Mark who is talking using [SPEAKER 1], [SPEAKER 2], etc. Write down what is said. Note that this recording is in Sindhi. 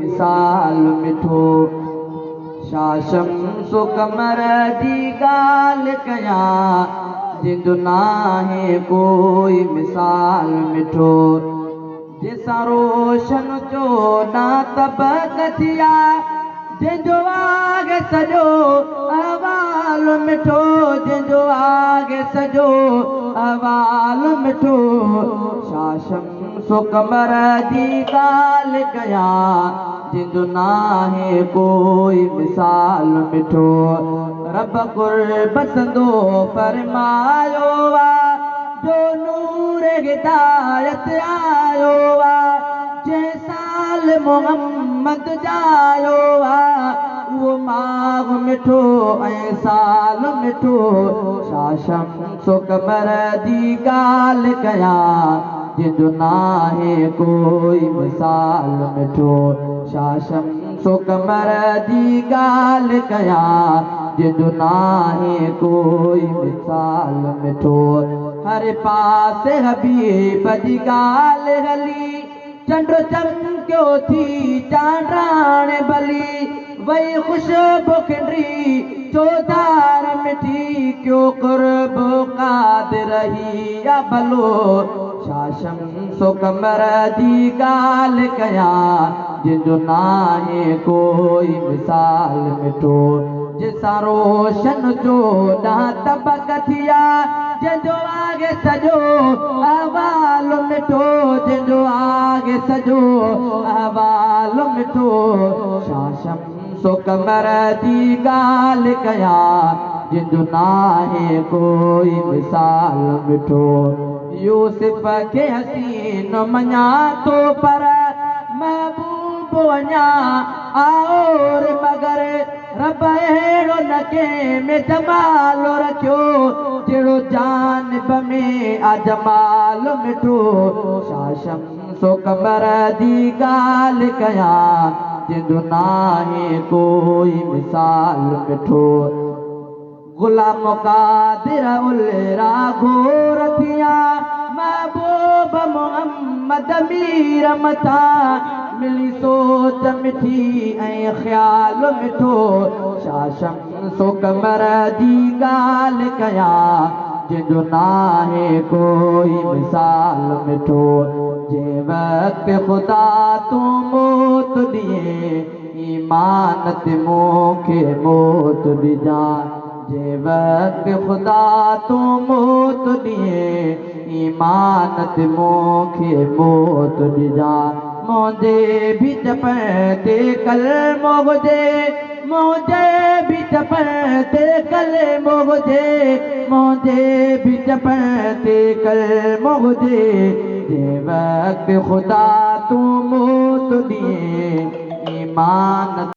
[SPEAKER 1] مثال مٺو. شاهه شمس و قمر جي ڳالهه ڪيان، جنهن جو ناهي ڪوئي مثال مٺو. جنهن سان روشن 14 طبق ٿيا، جنهن جو آهي سڄو احوال مٺو. جنهن جو آهي سڄو احوال مٺو. شاهه شمس و قمر جي ڳالهه ڪيان، جنهن جو ناهي ڪوئي مثال مٺو. رب قرب سندو فرمايو آ، جو نور هدايت آيو آ. جنهن سال محمد ڄايو آ، اهو ماهه مٺو ۽ سال مٺو. شاهه شمس و قمر جي ڳالهه ڪيان، جنهن جو ناهي ڪوئي مثال مٺو. شاهه شمس و قمر جي ڳالهه ڪيان، جنهن جو ناهي ڪوئي مثال مٺو. هر پاسي حبيب جي ڳالهه هلي، چنڊ چمڪيو ٿي چانڊاڻ ڀلي. وئي خوشبو کنڊري چوڌار مٺي، ڪيو قرب قادر هي آ ڀلو. شاهه شمس و قمر جي ڳالهه ڪيان، جنهن جو ناهي ڪوئي مثال مٺو. جنهن سان روشن 14 طبق ٿيا، جنهن جو آهي سڄو احوال مٺو. جنهن جو آهي سڄو احوال مٺو. شاهه شمس و قمر جي ڳالهه ڪيان، جنهن جو ناهي ڪوئي مثال مٺو. يوسف کي حسين مڃان ٿو، پر محبوب اڃا اور مگر. رب اهڙو نه ڪنهن ۾ جمال رکيو، جهڙو جانب ۾ آ جمال مٺو. شاهه شمس و قمر جي ڳالهه ڪيان، جنهن جو ناهي ڪوئي مثال مٺو. غلام قادر الرا گهور ٿيا، محبوب محمد مير مٿان. ملي سوچ مٺي ۽ خيال مٺو. شاهه شمس و قمر جي ڳالهه ڪيان، جنهن جو ناهي ڪوئي مثال مٺو. جنهن وقت خدا تون موت ڏئين، ايمان تي مون کي موت ڏجان. جنهن وقت خدا تون موت ڏئين، ايمان تي مون کي موت ڏجان. منهنجي به چپن تي ڪلمو هجي، منهنجي به چپن تي ڪلمو هجي، منهنجي به چپن تي ڪلمو هجي. جنهن وقت خدا تون موت ڏئين، ايمان